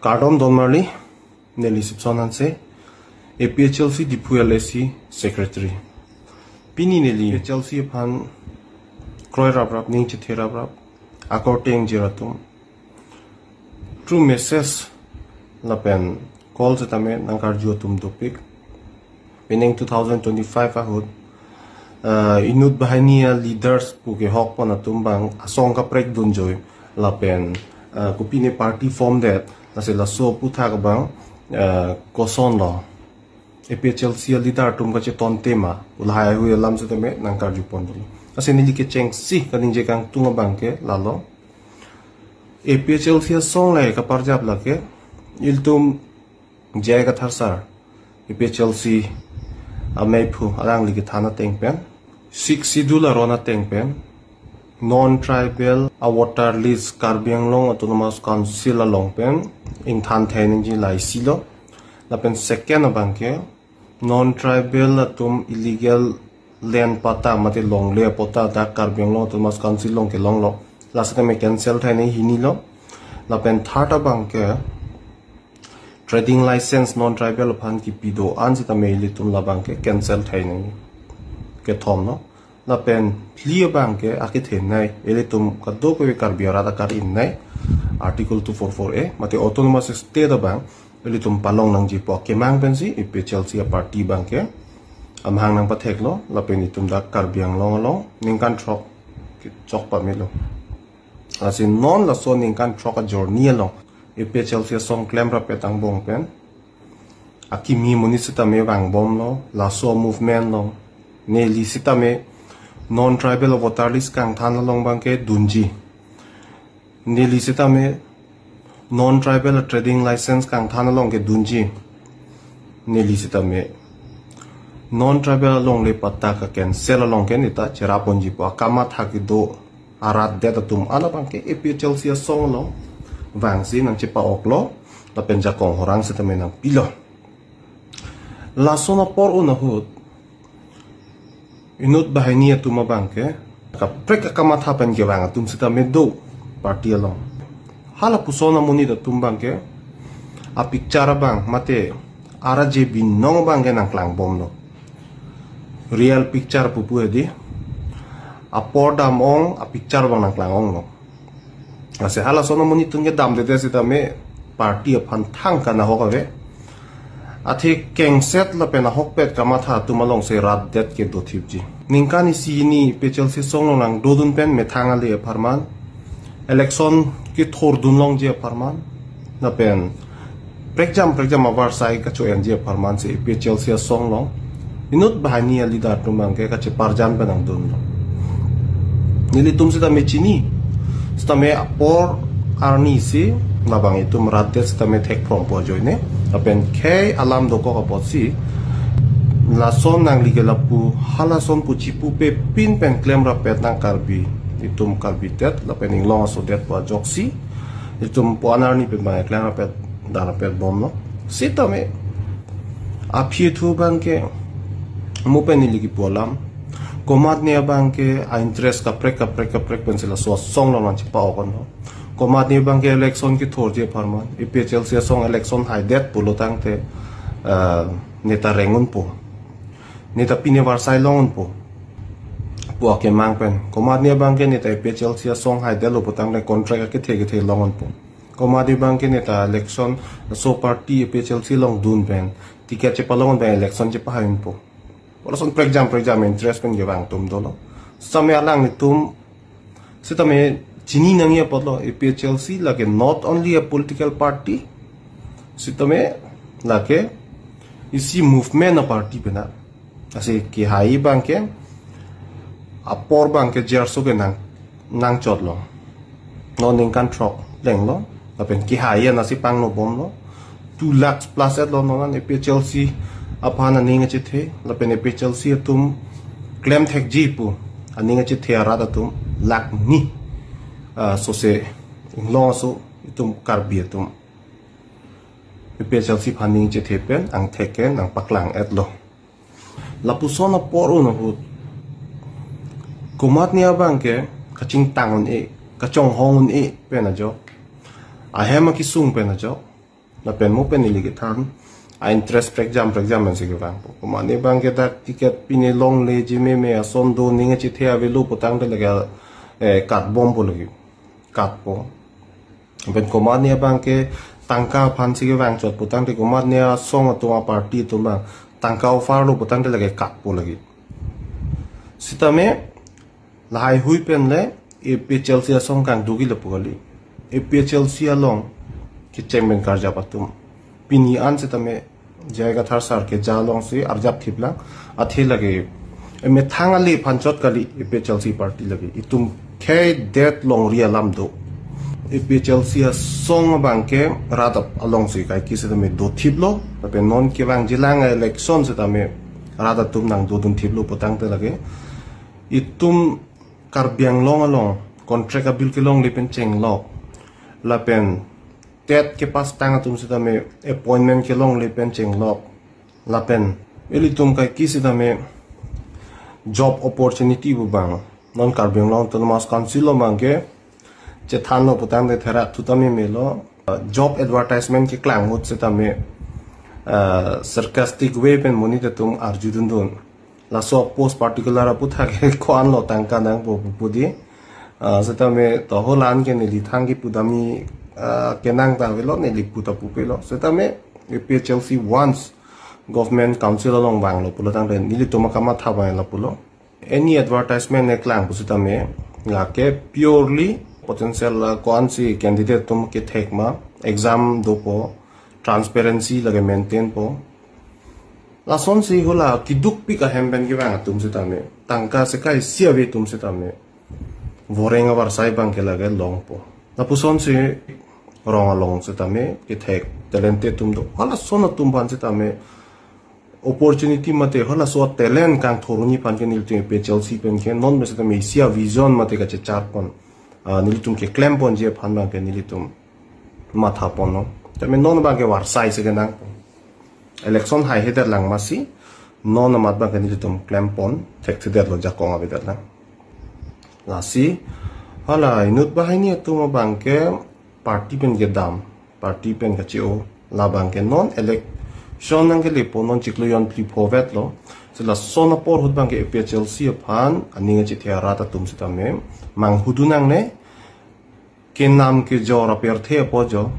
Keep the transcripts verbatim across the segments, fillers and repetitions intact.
Kardom donmarli, neli Sipson Hanse, A P H L C Diphu L A C Secretary. Pini neli A P H L C aphan kroi raprap, ning chethe raprap, akorte ingjir atum, through message lapen call setame nangkarju atum dopik. Pining two thousand twenty-five ahut, uh, inut banghini aleaders pu kehok pon atum abang asong kaprek dunjoi lapen, uh, kopine party form det, lasi laso aphuthak abang, uh, kosonlo, A P H L C aleader atum kacheton tema, ulahai hui alam setame nangkarju pon dolo. Lasi neli kechengsi kaningje kangtung abang ke lalo, A P H L C asong le kaparjap lake, ilitum J I Kathar sir, A P H L C ameiphu, alangli kethan ateng pen, Sixth Schedule aron ateng pen, non-tribal a voter list Karbi Anglong Autonomous Council along pen ingthan thai nangji laisilo. Lapen second abang ke, non-tribal atum illegal land patta mate longle patta dak Karbi Anglong Autonomous Council along kelonglo, la setame cancel thai nangji hini lo. Lapen third abang ke, trading license non-tribal aphan kipi do-an setame ilitum labang ke cancel thai nangji, kethom lo. Lapen phli abang ke akethenei, ilitum kadokave Karbi arat akar-innei, Article two four four A, mate autonomous state abang ilitum palong nangji pu akemang pensi A P H L C aparty abang ke amahang nangpatheklo, lapen itum dak Karbi Anglong along ningkan throk kechok pamelo. Lasi non laso ningkan throk a-journey along A P H L C asong klemrappet angbong pen akimi monit setame vangbomlo, laso movement along. Neli setame non-tribal voter list kangthan along abang ke dunji. Neli setame non-tribal trading license kangthan along ke dunji. Neli setame non-tribal alongle patta ka-cancel along ke neta cherap ponji pu akamatha kedo arat det atum an abang ke A P H L C asong along vangsi nangchepa-oklo, lapen jakong horang setame nangpilo. Lason apor un ahut, inut banghini atum abang ke kaprek akamatha pen kevang atum setame do party along. Hala puson amonit atum abang ke a-picture abang mate araje binong abang ke nangklangbomlo. Real picture pupu hedi, apor dam-ong a-picture abang nangklang-onglo. Lasi halason amonit atum kedamdede setame party aphan thangkan ahok ave. Athe kengset lapen ahokpet kamatha atum alongsi rat det kedothipji. Ningkan isi hini A P H L C asong along nangdodun pen methang ale apharman, election kethordun longji apharman, lapen prekjam prekjam avarsai kacho-enji apharman si A P H L C asong along inut banghini a-leader atum abang ke kacheparjan pen nangdunlo. Nelitum setame chini, setame apor arni si labang itum rat det setame thekphrompo ajoine, lapen khei alam dokok apotsi lason nangli ke lapu, halason pu chipupe pin pen klemrappet nang Karbi, itum Karbi det lapen inglong aso det pu ajoksi itum pu an arni pen abang klemrappet, damrappet bomlo. Setame aphi thu abang ke mo pen neli kipu alam, komatne abang ke a-interest kaprek kaprek kaprek pensi laso asong along nangchepa-ok-onlo. Komatne abang ke election kethorji apharman, A P H L C asong election haidet pulo tangte, eh, neta reng unpo, neta pine varsai long unpo pu akemang pen. Komatne abang ke neta A P H L C asong haidetlo putangte contract akethe kethe long unpo. Komatne abang ke neta election, laso party A P H L C along dun pen ticket chepalong pen election chepahai unpo. Lason prekjam prekjam interest pen kevang atum dolo. Setame alanglitum setame chini nangji apotlo, A P H L C lake not only a political party, setame lake isi movement a-party pena. Lasi kehai abang ke apor abang ke jerso ke nang, nangchotlo. Non ningkan throk lenglo, lapen kehai anasi pangnobomlo. Two lakhs plus etlo non an A P H L C aphan aning achethe, lapen A P H L C atum klemthekji pu aning achethe arat atum lakh ni, ah, sose inglong aso itum Karbi atum A P H L C aphan aning achethe pen angthek ke nangpaklang-etlo. Lapuson apor un ahut komatne abang ke kachingtang un-e, kachonghong un-e pen ajok, ahem akesung pen ajok, Lapen mo pen ili kethan a-interest prekjam prekjam pensi kevangpo. Komatne abangke dak ticket pine longleji meme ason do, ning achethe avelo putangte lake, eh, katbompo lake. Katpo. Lapen komatne abangke tangka aphansi kevangchot putangte, komatne asong atum, a-party atum abang tangka offerlo putangte lake katpo lake. Sitame lahaihui pen le APHLC asong kangduk-i lapu kali. APHLC along kecheng pen karjap atum pini an sitame J I Kathar sir keja alongsi arjap thiplang. Athe lake emethang ale aphan chot kali APHLC party lake. Itum khei det longri alam do. APHLC asong abangke rat ap- alongsi kaike sitame dothiplo. Lapen non kevangjilang election sitame rat atum nangdodunthiplo putangte lake itum Karbi Anglong along contract a-bill kelongle pen chenglok, lapen TET kepass tang atum sitame appointment kelongle pen chenglok, lapen ilitum kaike sitame job opportunity pu abang non Karbi Anglong Autonomous Council along abangke chethanlo putangte therak thu tame melo. Uh, job advertisement keklang ahut sitame, uh, sarcastic way pen monit atum arjudundun. Laso post particular aputhak ke ko-anlo tangka nangpo pu pu di. Uh, sitame to holan ke neli thang kipu dami, uh, kenang ta avelo, neli pu ta pupelo. Sitame APHLC once government council along vanglo pulo tangte nelitum akamatha abang lapulo. Any advertisement ne klang pusitame lake purely potential, uh, ko-ansi candidate atum kethek ma, exam dopo, transparency lake maintainpo. Lasonsi hala kidukpik ahem pen kevang atum sitame, tangka sekai isi ave atum sitame voreng avarsai abangke lake longpo. Lapusonsi rong along sitame kethek talented atum do. Halason atum aphan sitame opportunity mate halaso talent kangthoruni aphan ke nelitum APHLC pen ke non pen sitame isi a-vision mate kachecharpon, ah, nelitum keklemponji aphan abangke nelitum mathaponlo. Tame non abangke varsai si kenangpo. Election haihedet lang masi non amat abangke nelitum klempon thekthedetlo, jakong avedet lang. Lasi hala inut banghini atum abangke party pen kedam, party pen kache-o, labangke non election nangkelepo, non chiklo jonphli pho vetlo. Si lason apor ahut abangke APHLC aphan aning achethe arat atum sitame manghudun nangne, kenam kejor apirthe apo jo.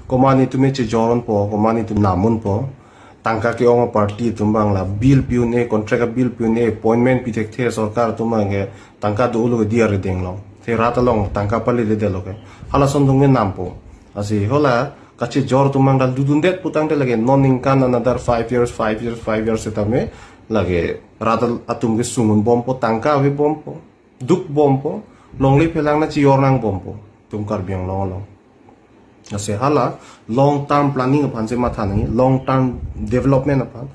Komat itum chejor unpo, komat itum nam unpo. Tangka ke-ong a-party atum abang la bill pi-un-e, contract a-bill pi-un-e, appointment pi thekthe sorkar atum abangke tangka do-olo ke diar denglo. Te rat along tangka paleledetlo ke. Halason atum ke nampo. Lasi hala kachejor atum abang dal dudundet putangte lake non ningkan another five years, five years, five years sitame lake rat al- atum ke sungunbompo, tangka avebompo, dukbompo, longle phelang na chejor nangbompo itum Karbi Anglong along. Lasi hala long term planning aphansi matha nangji, long term development aphan.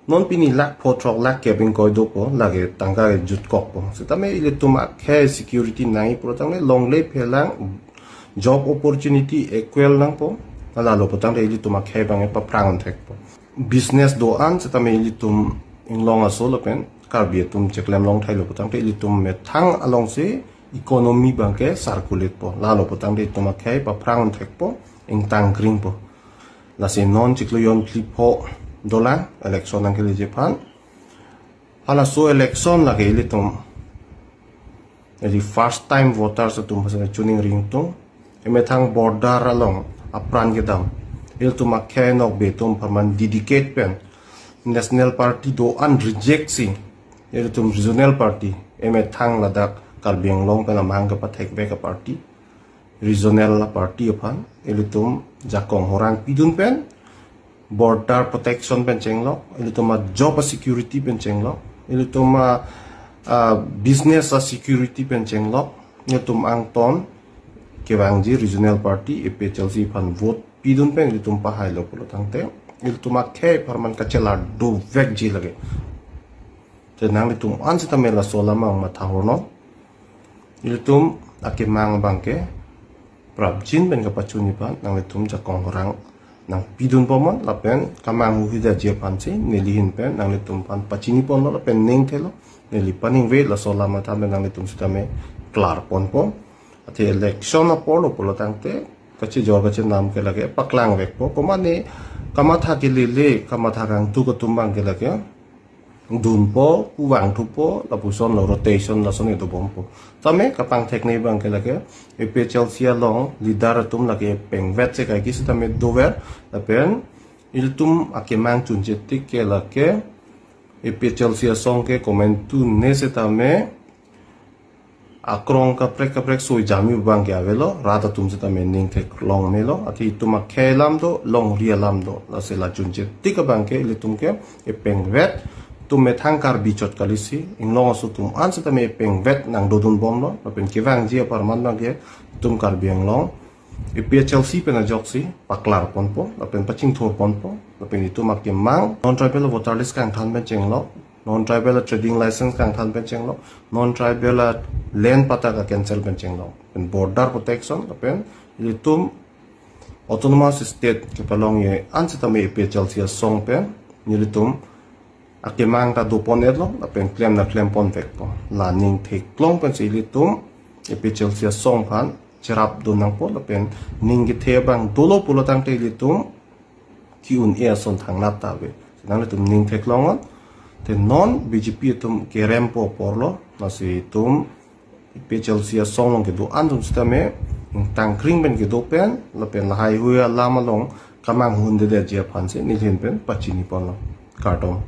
Non pini lakh pho throk lakh kep ingkoi dopo, lake tangka ke jutkokpo. Sitame ilitum akhei security nangji pulotangte longle phelang job opportunity equal nangpo. Lalo putangte ilitum akhei abangke paphrang thekpo. Business do-an sitame ilitum inglong aso lapen Karbi atum cheklem longthailo putangte ilitum methang alongsi economy abangke circulate po. Lalo putangte itum akhei paphrang thekpo, ingtang kringpo. Lasi non chiklo jonphli pho dolang election nangkeleji aphan. Halaso election lake ilitum, eli first time voters atum aphansi chuning ringtung. Emethang border along apran kedam, ilitum akhei nokbe atum apharman dedicate pen national party do-an reject si ilitum regional party, emethang ladak Karbi Anglong pen amahang kepathekvek a-party, regional a-party aphan ilitum jakong horang pidun pen border protection pen chenglok, ilitum a-job a-security pen chenglok, ilitum a, a-business a-security pen chenglok, ilitum angton kevangji regional party APHLC aphan vote pidun pen ilitum pahailo pulotangte ilitum akhei apharman kachela dovekji lake. Te nanglitum an sitame laso alam abang matha hornon. Ilitum akemang abangke prapjin pen kapachunji aphan nanglitum jakong horang nangpidun pomon lapen kemang huhidetji aphansi neli ahin pen nanglitum aphan pachiniponlo lapen ningthelo, neli paningve laso alam matha pen nanglitum sitame klarponpo. Athe election aporlo pulotangte kachejor kachenam ke lake paklang vekpo. Komane kamatha kelele, kamatha kangtuk atum abang ke lake dunpo, kevang thupo, lapuson lo rotation lason ke dobompo. Tame kapangthekne abang ke lake A P H L C along leader atum lake pengvet se kaike sitame dover, lapen ilitum akemang chunche tik ke lake A P H L C asong ke komantu ne sitame akrong kaprek kaprek soi jami abang ke avelo, rat atum sitame ning theklong melo, athe itum akhei alam do, longri alam do, lasi la chunche tik abang ke ilitum ke epengvet atum methang Karbi chot kalisi, inglong aso atum an sitame epengvet nangdodun bomlo, lapen kevangji apharman abang ke itum Karbi Anglong A P H L C pen ajoksi paklar ponpo, lapen pachingthur ponpo, lapen itum akemang non-tribal voter list kangthan pen chenglok, non-tribal trading license kangthan pen chenglok, non-tribal land patta ka-cancel pen chenglok, pen border protection, lapen ilitum autonomous state kepalongji an sitame A P H L C asong pen nelitum akemang ta dopon-etlo, lapen klem ta klempon vekpo. La ning theklong pensi ilitum A P H L C asong aphan cherapdun nangpo, lapen ning kethe abang dolo pulo tangte ilitum ki-un-e ason thangnat ta ave. Nanglitum ning theklong non. Te non B J P atum kerempo aporlo, lasi itum A P H L C asong along kedo an atum sitame ingtangkring pen kedo pen, lapen lahai hui alam along kamanghundedetji aphansi neli ahin pen pachini ponlo. Kardom.